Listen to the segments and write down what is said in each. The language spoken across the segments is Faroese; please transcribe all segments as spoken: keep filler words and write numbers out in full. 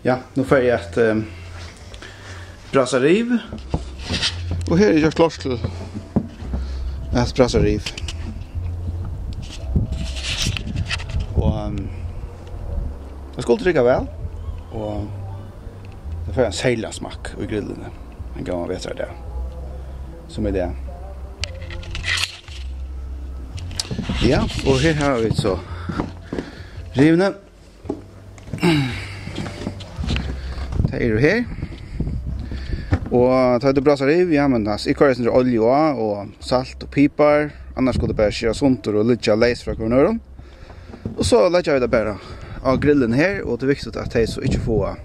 Ja, nú fari eg at, eh, brasa riv. Og her er gjørt klárt til at brasa riv. Og, ehm, tað skuldi rigga væl. Og tað fær ein serligan smakk í grillini. Ein góðan vetrardag. Sum í dag. Ja, og her hava vit so rivini. Tey eru her. Og tá tú brásar riv, ja, men, altso, eg koyri eitt sindur olju á, og salt og pipar. Annars skuldi bara skera sundur og liggja leys frá hvørjum øðrum. Og so leggja vit tað bara á grillin her, og tað er viktigt at tey so ikki fáa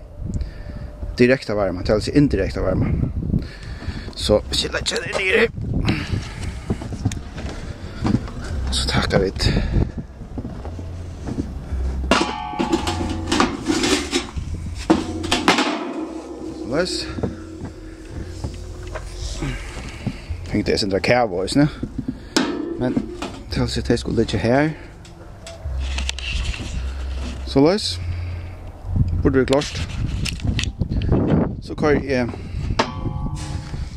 direkta varma, tað vil siga indirekta varma. So, eg leggja tey niður her. So taka vit Soleiðis. Fengu tey eitt sindur av kava eisini. Men tað vil siga, tey skulu liggja her. Soleiðis. Burdi verið klárt. So koyri eg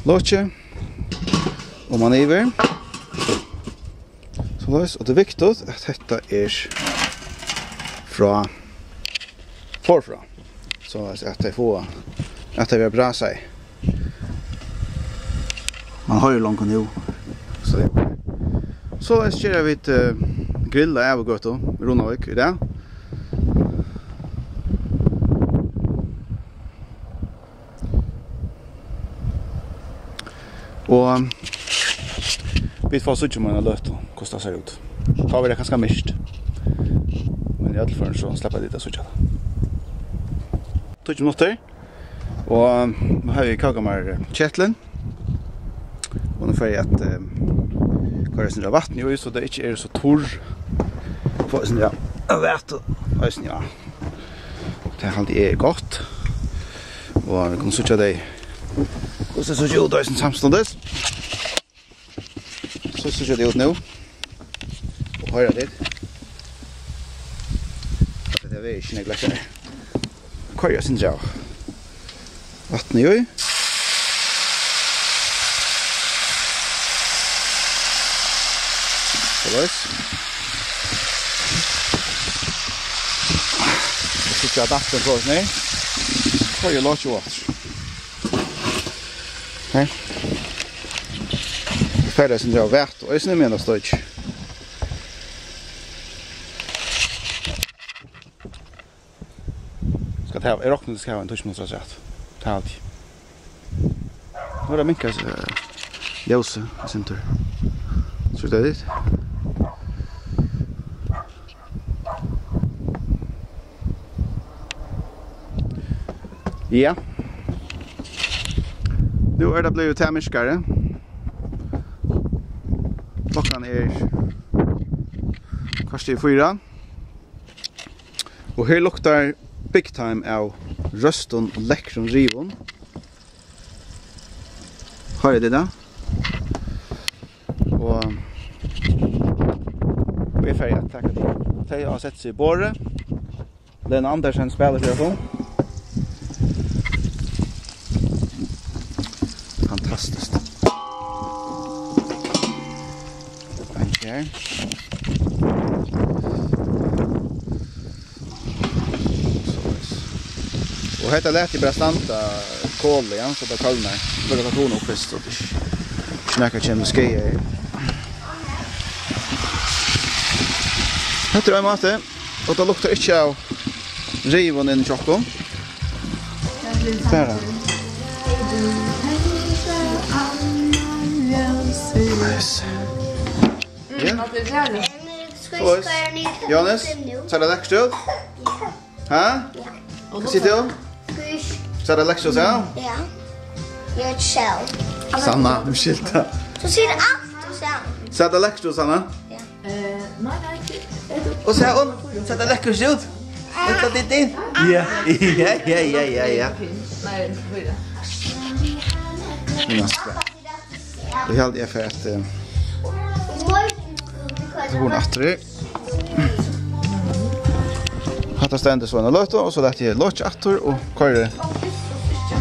lokið oman yvir. Soleiðis, og tað er viktigt, at hetta er frá, forfrá. Soleiðis, at tey fáa, at tey verða brasað. Man hoyrir longu nú. So, soleiðis gera vit, eh, grill á Æðugøtu í Runavík í dag. Og vit fáa síggja um eina løtu, hvussu tað sær út. Tá verður tað kanska myrkt. Men í øllum førum so sleppa tit at síggja tað. Tíggju minuttir. Og nú havi eg kókað mær, eh, ketilin. Og nú fari eg at, eh, koyra eitt sindur av vatni í, so tað ikki er so turr. Fáa eitt sindur av vætu eisini, ja. Tað haldi eg er gott. Og vit kunnu síggja tey. Hvussu tey síggja út eisini samstundis. So síggja tey út nú. Og hoyra tit. At tað verður ikki nógv lættari. Koyra eitt sindur av vatni í. Soleiðis. Og so skal dampurin fáa seg niður. Koyra lokið aftur. Her. Fara eitt sindur av vætu eisini meðan tað stoykir. Skal tað, eg rokni, tað skal hava ein tíggju minuttir afturat. Tað haldi eg. Nú er tað minkað, eh, ljósið eitt sindur. Trýst tað út. Ja. Nú er tað blivið tað myrkari. Klokkan er korter í fýra. Og her luktar big time av røstum og lekkrum rivum. Hoyra tit tað? Og, og eg fari at taka tey. Tey hava sett seg í borðið. Lena Andersen spælir fyri okkum. Fantastiskt. Danke. Soleiðis. Og hetta lati eg bara standa kolið, ja, so tað kólnar. Bara tað kólnar upp fyrst, so tað ikki, ikki nakar kemur til skaða. Hetta er ein máti, og tað luktar ikki av rivum inni hjá okkum. Bara. Nice. Ja. Soleiðis. Jóhannes, sær tað lekkurt út? Ha? Hvat sigur tú? Sær tað lekkurt út, ja? Ja. Gjør det selv. Sanna, umskylda. Så sier det alt og selv. Sær tað lekkurt út, Sanna? Ja. Eh, nei, nei, ikke. Og sær hon, sær tað lekkurt út? Vent litt. Ja, ja, ja, ja, ja, ja. Nei, fire. Nå, spør. Eg haldi, eg fari at, eh, so er hon aftur her. Hetta stendur so eina løtu, og so lati eg lokið aftur og koyri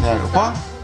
her uppá.